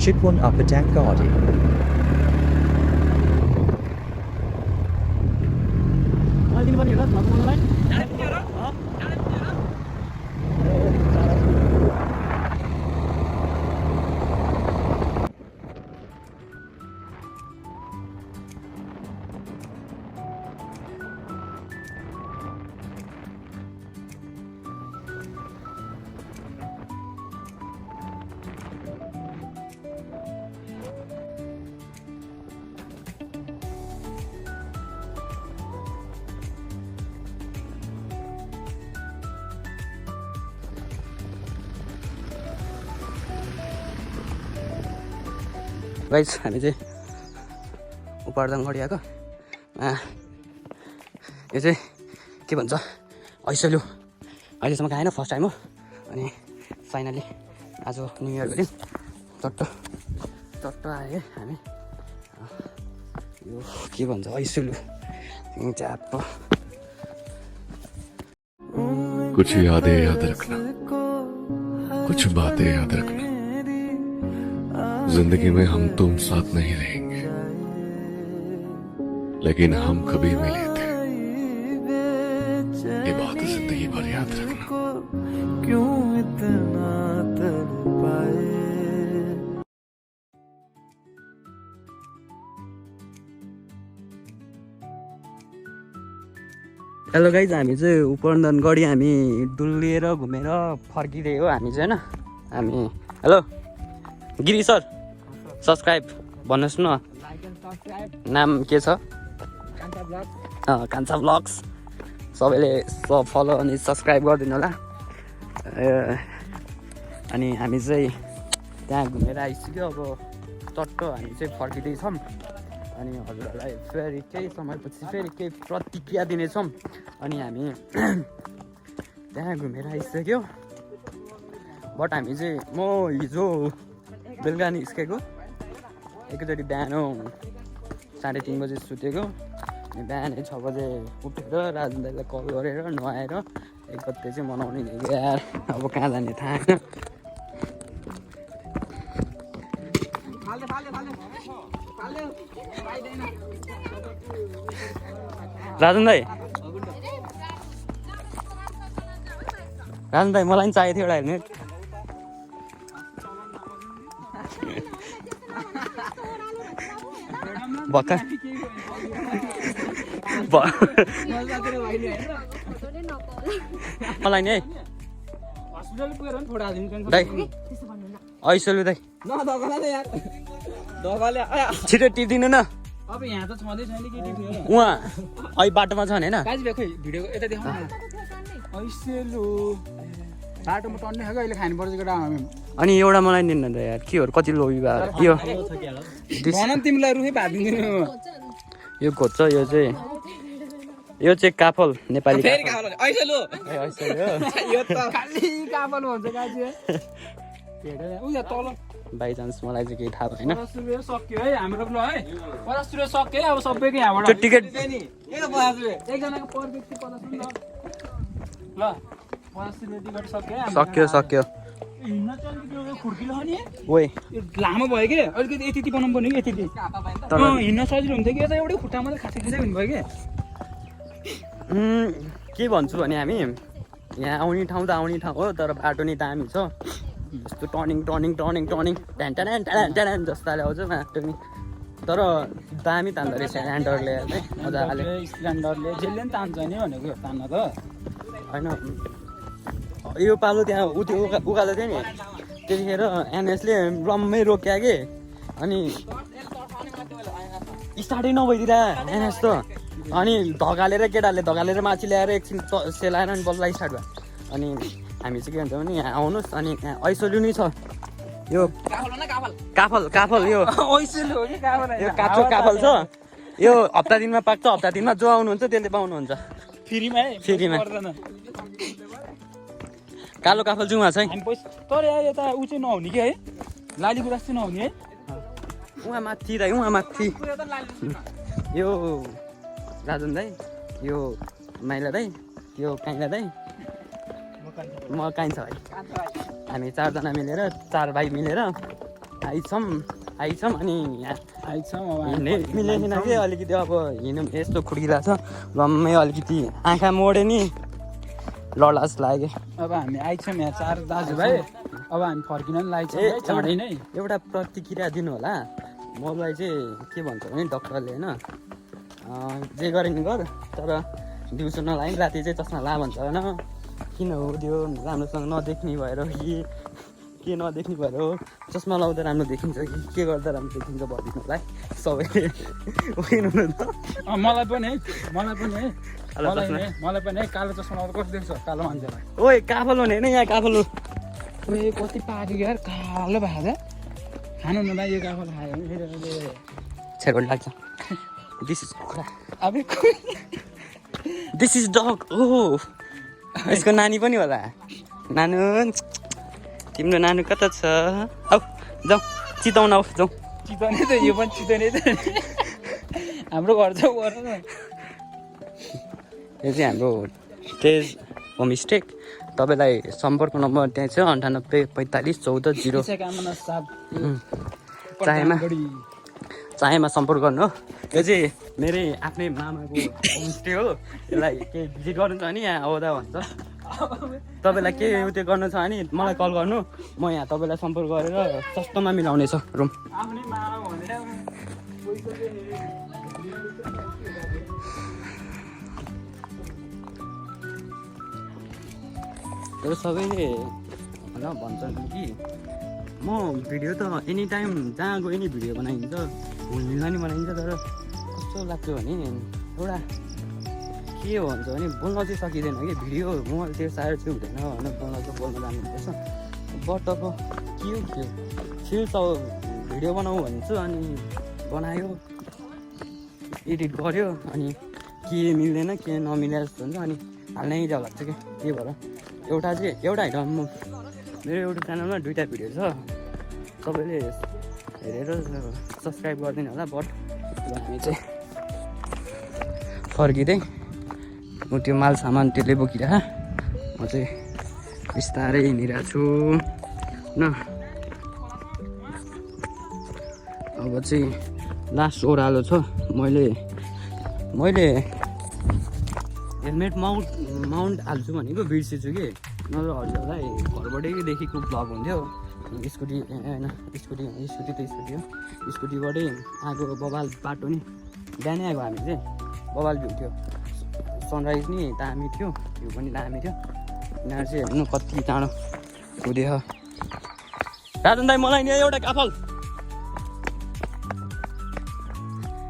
Chitwan Upper Dangadi. Guys हामी चाहिँ उपरदाङगढी आएको यो चाहिँ के भन्छ ऐसल्यु अहिलेसम्म खाएन फर्स्ट टाइम हो अनि फाइनली आज न्यु इयरको दिन चट्ट आयो हामी यो के भन्छ ऐसल्यु च्याप्प कुछ यादें याद रखना कुछ बातें याद रखना जिंदगी में हम तुम साथ नहीं रहेंगे लेकिन हम कभी मिले थे ये बात जिंदगी भर याद रखना क्यों इतना तड़पाए। हेलो गाइज हामी चाहिँ उपरदाङगढी हामी डुलिएर घुमेर फर्किँदै हो हामी चाहिँ होइन हामी हेलो गिरी सर सब्सक्राइब भन्नुहोस् न नाम के छ कान्छा ब्लग्स सबैले फलो अनि सब्सक्राइब गरिदिनु होला अनि हामी चाहिँ त्यहाँ घुमेर आइसक्यो अब चट्ट हामी चाहिँ फर्किँदैछौँ अनि हजुरहरूलाई फेरि केही समयपछि फेरि केही प्रतिक्रिया दिनेछौँ अनि हामी त्यहाँ घुमेर आइसक्यो बट हामी चाहिँ म हिजो बेलुका निस्केको एकैचोटि बिहान 3:30 बजे सुतेको अनि बिहानै 6 बजे उठेर राजन दाइलाई कल गरेर नुहाएर एक गते चाहिँ मनाउने यार अब कहाँ जाने थाहा छैन राजन दाई मलाई पनि चाहिएको थियो एउटा हेल्मेट भर्खर मलाई नि है दाइ ऐसल्यु दाइ छिटो टिपिदिनु न अब यहाँ त छँदै छैन के टिप्ने उहाँ अहिले बाटोमा छ भने होइन गाइस खोइ भिडियो यता देखाउनु न ऐसेलु बाटोमा टन्ने खाएको अहिले खानु पर्छ केटा हामी अनि एउटा मलाई दिनु न यार के हो कति लोभी भयो यो भन तिमीलाई रुखै भात दिन्छु यो खोज्छ यो चाहिँ काफल नेपाली फेरि काफल ऐसेलु ऐसल्यु यो त खाली काफल भन्छ गाजी हेरेर उ या तल बाइ चान्स मलाई चाहिँ केही थाहा भएन 50 रुपैयाँ सक्यो है हाम्रो ल है 50 रुपैयाँ सक्यो है अब सबैको यहाँबाट त्यो टिकट के 50 रुपैयाँ एकजनाको पर व्यक्ति 50 रुपैयाँ ल 50 रुपैयाँ टिकट सक्यो सक्यो हिँड्न चाहिँ त्यो खुड्किलो हो नि ओइ यो लामो भयो के अलिकति यति बनाउनु पर्ने कि यति हिँड्न सजिलो हुन्थ्यो कि यता एउटै खुट्टा मात्रै खासै हुनुभयो के भन्छु भने हामी यहाँ आउने ठाउँ हो तर बाटो नि दामी छ यस्तो टर्निङ ट्यान जस्ताले आउँछ बाटो नि तर दामी तान्दो रहेछ ह्यान्डरले चाहिँ मजाले स्प्लेन्डरले जेले पनि तान्छ नि भनेको तान्न त होइन यो पालो त्यहाँ उकालो थियो नि त्यतिखेर एनएसले रम्मै रोक्या के अनि स्टार्टै नभइदिएर एनएस त अनि धगालेर केटाहरूले धगालेर माथि ल्याएर एकछिन सेलाएर अनि बल्ल स्टार्ट भयो अनि हामी चाहिँ के भन्छौँ भने यहाँ आउनुहोस् अनि यहाँ ऐसल्यु नै छ यो काफल यो ऐसेलु हो कि काफल यो काँचो काफल छ यो हप्ता दिनमा पाक्छ हप्ता दिनमा जो आउनुहुन्छ त्यसले पाउनुहुन्छ फ्रीमा फ्रीमा कालो काफल चाहिँ उहाँ छ है हामी पैसा तर यता ऊ चाहिँ नहुने कि है लाली गुराँस चाहिँ नहुने है उहाँ माथि दाइ उहाँ माथि यो राजन दाइ यो माइला दाइ यो काइला दाइ म काइन्छ भाइ हामी 4 जना मिलेर 4 भाइ मिलेर आइछौँ अनि यहाँ आइछौँ अब हामी हिँड्नै मिलेन कि अलिकति अब हिँड्नु यस्तो खुड्किरहेको छ रम्मै अलिकति आँखा मोड्यो नि लडास लाग्यो अब हामी आइछौँ यहाँ 4 दाजुभाइ अब हामी फर्किन पनि लागेको छौँ है चाँडै नै एउटा प्रतिक्रिया दिनु होला मलाई चाहिँ के भन्छ भने डक्टरले होइन जे गरे नि गर तर दिउँसो नलाइ राति चाहिँ चस्मा ला भन्छ होइन किन हो त्यो राम्रोसँग नदेख्ने भएर हो कि के नदेख्ने भएर हो चस्मा लाउँदा राम्रो देखिन्छ कि के गर्दा राम्रो देखिन्छ भनिदिनुलाई सबैले होइन त मलाई पनि है मलाई पनि है कालो चस्मा लाउँदा कस्तो देख्छ कालो मान्छेलाई ओए काफल हुने होइन यहाँ काफल ओए कति पाकेको यार कालो भएको छ खानु न भाइ यो काफल खायो भने छेर्कोट लाग्छ दिस इज कुखुरा अब दिस इज डग ओहो यसको नानी पनि होला नानु तिम्रो नानु कता छ आऊ जाउँ चिताउन आऊ जाउँ चितवने त यो पनि चितवने त हाम्रो घर छ वर न यो चाहिँ हाम्रो तेज होमस्टेक तपाईँलाई सम्पर्क नम्बर त्यहाँ छ 984514 कामना साथ चाहेमा चाहेमा सम्पर्क गर्नु हो यो चाहिँ मेरै आफ्नै मामाको होमस्टे हो यसलाई केही भिजिट गर्नु छ भने यहाँ आउँदा भन्छ तपाईँलाई के त्यो गर्नु छ भने मलाई कल गर्नु म यहाँ तपाईँलाई सम्पर्क गरेर सस्तोमा मिलाउने छ रुम आफ्नै मामा भनेर तर सबैले होइन भन्छन् कि म भिडियो त एनी टाइम जहाँ गयो नि भिडियो बनाइन्छ भुल्नेलाई नि बनाइन्छ तर कस्तो लाग्छ भने एउटा के भन्छ भने बोल्न चाहिँ सकिँदैन कि भिडियो मोबाइल त्यो साह्रो चाहिँ हुँदैन होइन बोल्न जानुपर्छ बट अब के हो फिल त भिडियो बनाऊ भन्छु अनि बनायो एडिट गऱ्यो अनि के मिल्दैन के नमिले जस्तो हुन्छ अनि हाल्नै जाऊ लाग्छ क्या त्यही भएर एउटा होइन म मेरो एउटा च्यानलमा 2टा भिडियो छ सबैले हेरेर सब्सक्राइब गरिदिनु होला बट हामी चाहिँ फर्किँदै म त्यो माल सामान त्यसले बोकिरह म चाहिँ बिस्तारै हिँडिरहेको छु होइन अब चाहिँ लास्ट ओह्रालो छ मैले हेलमेट माउन्ट हाल्छु भनेको बिर्सेछु कि नत्र हजुरलाई घरबाटै देखेको भ्लग हुन्थ्यो स्कुटी होइन स्कुटी त स्कुटी हो स्कुटीबाटै आएको बबाल बाटो नि बिहानै आएको हामी चाहिँ बबाल भ्यू थियो सनराइज नि दामी थियो भ्यू पनि दामी थियो यिनीहरू चाहिँ हेर्नु कति टाढो कुदेछ राजन दाई मलाई नि एउटा काफल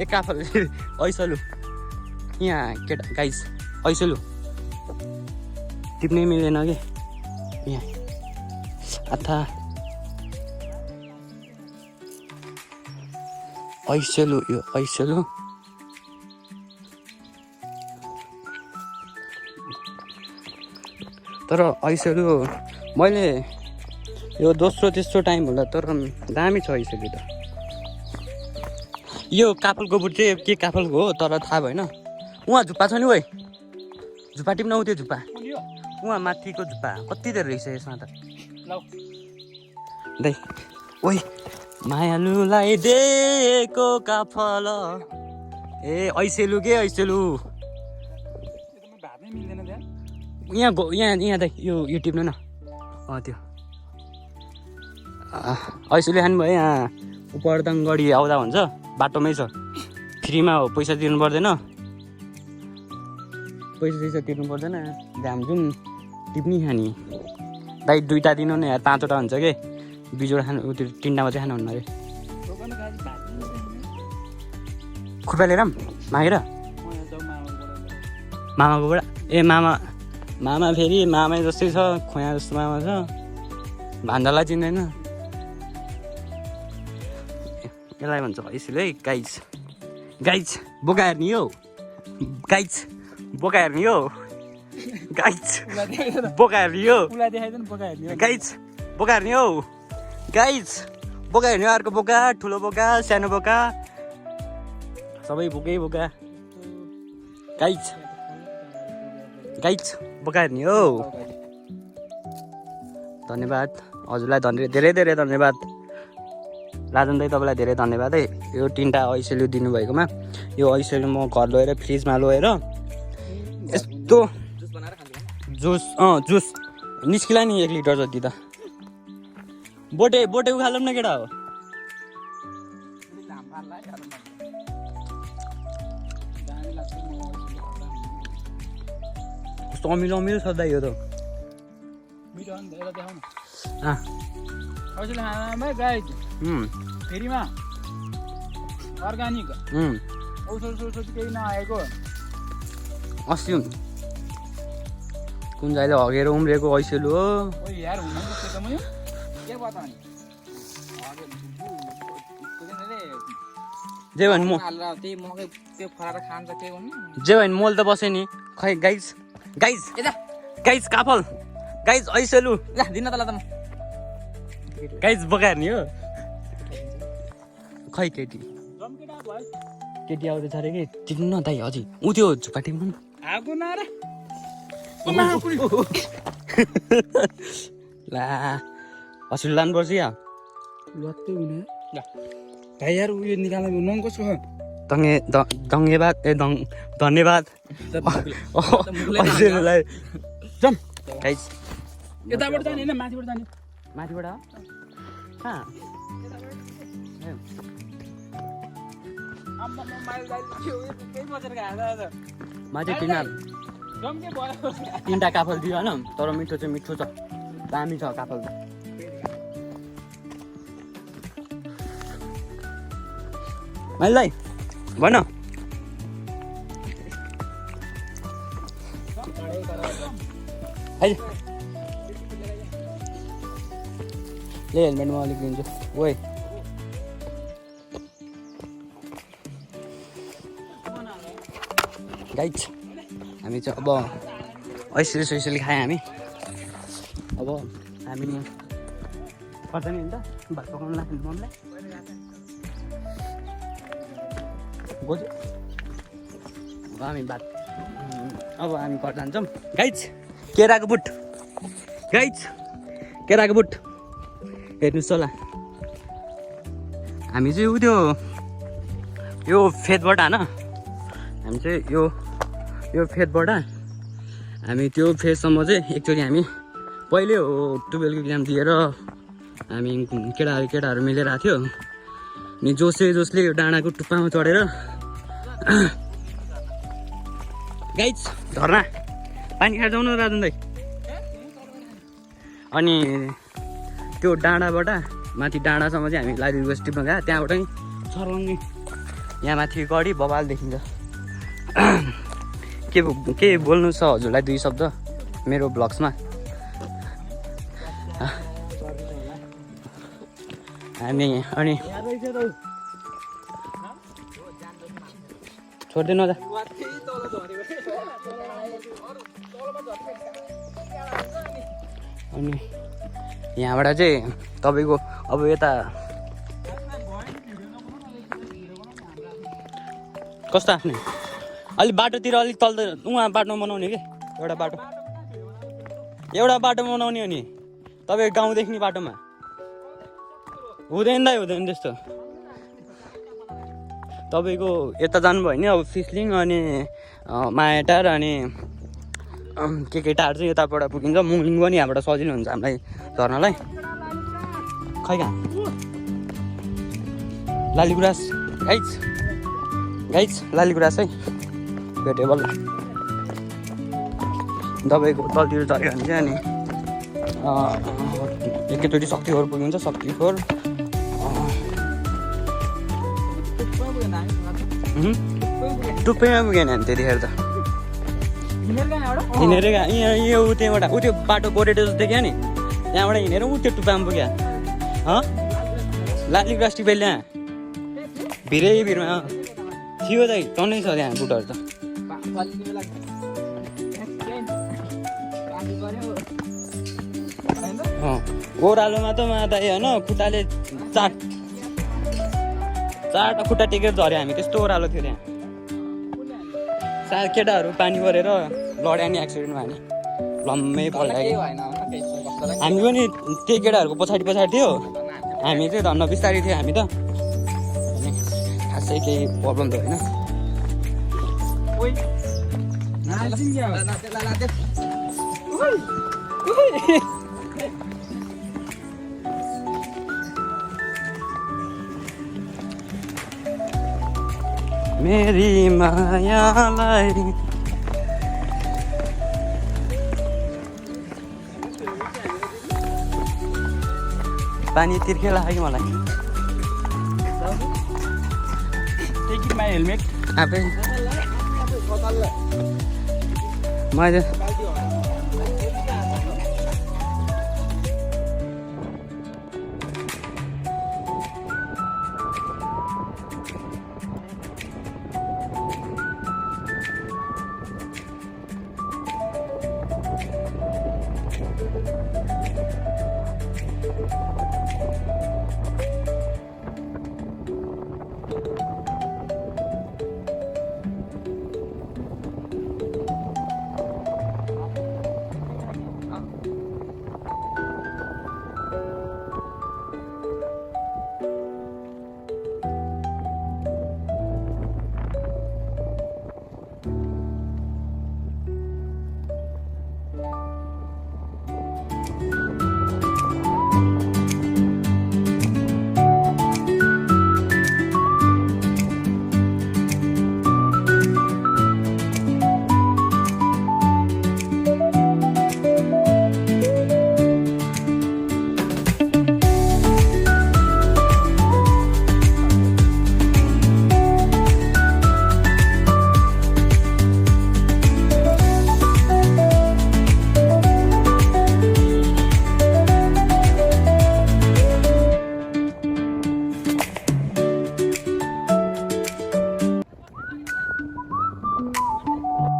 एक काफल ऐसलु यहाँ केटा गाइस ऐसलु टिप्नै मिलेन कि यहाँ अथा ऐसलु यो ऐसलु तर ऐसलु मैले यो दोस्रो तेस्रो टाइम होला तर दामी छ ऐसलु त यो काफलको बुट चाहिँ के काफलको हो तर थाहा भएन उहाँ झुप्पा छ नि ओइ झुप्पा टिप्न आउँथ्यो झुप्पा उहाँ माथिको झुप्पा कति धेरै रहेछ यसमा त दाइ ओइ मायालुलाई दिएको काफल ए ऐसेलु के ऐसेलु यहाँ दाइ यो टिप्नु न त्यो ऐसेलु खानु भयो यहाँ उपरदाङ गढी आउँदा हुन्छ बाटोमै छ फ्रीमा हो पैसा तिर्नु पर्दैन पैसा तिर्नु पर्दैन घाम जुन टिप्नी खाने दाइ 2टा दिनु न यहाँ 5वटा हुन्छ कि 2जोडा खानु त्यो 3टा मात्रै खानु हुन्न अरे खुर्पा लिएर मागेर मामाकोबाट ए मामा फेरि मामै जस्तै छ खोया जस्तो मामा छ भान्जालाई चिन्दैन यसलाई भन्छ यसले है गाइज बोका हेर्ने हो गाइज बोका हेर्ने हो गाइज बोका हेर्ने हो गाइज बोका हेर्ने हो गाइज बोका हेर्ने अर्को बोका ठुलो बोका सानो बोका सबै बोकै बोका गाइज बोका हेर्ने हो धन्यवाद हजुरलाई धेरै धेरै धन्यवाद राजन दाइ तपाईँलाई धेरै धन्यवाद है यो 3टा ऐसेलु दिनुभएकोमा। यो ऐसेलु म घर लगेर फ्रिजमा लगेर यस्तो जुस जुस निस्किला नि 1 लिटर जति त। बोटे उखालौँ न केटा हो। कस्तो अमिलो छ दाइ यो त। मिठो हो नि त, एउटा देखाउन अँ औषधि खानामा गाई फेरिमा अर्ग्यानिक औषध केही नआएको अस्ति कुन चाहिँले हगेर उम्रिएको ऐसेलु हो। ओ यार हुन त म के बता नि जे भने म त्यही मकै त्यो फराएर खान्छ के गर्नु जे भने मोल त बसे नि। खै गाइज काफल गाइज ऐसेलु ला दिन त ल त म गाइज बगाएर नि हो। खै केटी आउँदैछ अरे कि चिन्न दाइ अझै ऊ त्यो झुपाटीमा आगो नर ला हस्पिटल लानुपर्छ या लत्तै हुने भाइ यार उयो निकाल्नु नङ कसको हो धन्यवाद धन्यवाद ऐसेलुलाई जम गाइज। यताबाट जाने हैन माथिबाट जाने माथिबाट कहाँ अम्मा म माइल दाइ केही बसेर खाँदा माथि 3टा काफल दियो होइन तर मिठो चाहिँ मिठो छ दामी छ काफल त। माइल दाइ भन ले हेलमेट म अलिक दिन्छु ओइ। गाइज हामी चाहिँ अब ऐसेली खायौँ हामी। अब हामी पर्छ नि त भात पकाउनु लाग्नु मम्मीलाई बोजू। अब हामी घर जान्छौँ। गाइज केराको बुट हेर्नुहोस् होला हामी चाहिँ उ त्यो यो फेदबाट होइन हामी चाहिँ यो फेदबाट हामी त्यो फेजसम्म चाहिँ एकचोटि हामी पहिले हो 12 एक्जाम दिएर हामी केटाहरू मिलेर आएको थियो अनि जसले यो डाँडाको टुप्पामा चढेर गाइज झर्ना पानी खाएर जाउँ न राजन दाइ। अनि त्यो डाँडाबाट माथि डाँडासम्म चाहिँ हामी लाइब्रेरी युनिभर्सिटीमा गयो त्यहाँबाट नि छर्लङ्गी यहाँ माथि गढी बबाल देखिन्छ। के बोल्नु छ हजुरलाई 2 शब्द मेरो ब्लग्समा। हामी अनि छोड्दै नजा अनि यहाँबाट चाहिँ तपाईँको अब यता कस्तो आफ्नै अलिक बाटोतिर अलिक तल उहाँ बाटोमा बनाउने कि एउटा बाटो बनाउने हो नि तपाईँ गाउँदेखि नि बाटोमा हुँदैन त्यस्तो। तपाईँको यता जानुभयो भने अब फिसलिङ अनि मायाटार अनि के टार चाहिँ यताबाट पुगिन्छ। मुङलिङ पनि यहाँबाट सजिलो हुन्छ हामीलाई झर्नलाई। खै कहाँ लालीगुराँस गाइज लालीगुराँस है भेट्यो बल्ल तपाईँको तलतिर झऱ्यो भने चाहिँ अनि एकैचोटि शक्तिखोर पुगिन्छ। शक्तिखोर टुप्पैमा पुगेन नि त्यतिखेर त हिँडेर यो त्यहाँबाट त्यो बाटो कोरेटो जस्तो देखियो नि त्यहाँबाट हिँडेर त्यो टुप्पामा पुग्यो। लालीगुराँस टिपेल त्यहाँ भिरमा थियो त टन्नै छ त्यहाँ बुटहरू त। ओह्रालोमा त दाइ होइन खुट्टाले चारवटा खुट्टा टेकेर झऱ्यो हामी त्यस्तो ओह्रालो थियो त्यहाँ। केटाहरू पानी परेर लड्यो नि एक्सिडेन्टमा हामी लम्मै पल्टायो। हामी पनि त्यही केटाहरूको पछाडि थियो हामी चाहिँ धन्न बिस्तारै थियो हामी त अनि खासै केही प्रब्लम त होइन ओइ नाजिङ क्या मेरी मायालाई पानी तिर्खे लाग्यो मलाई टेक इट माई हेलमेट आफै मैले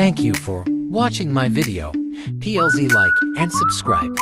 Thank you for watching my video. PLZ like and subscribe.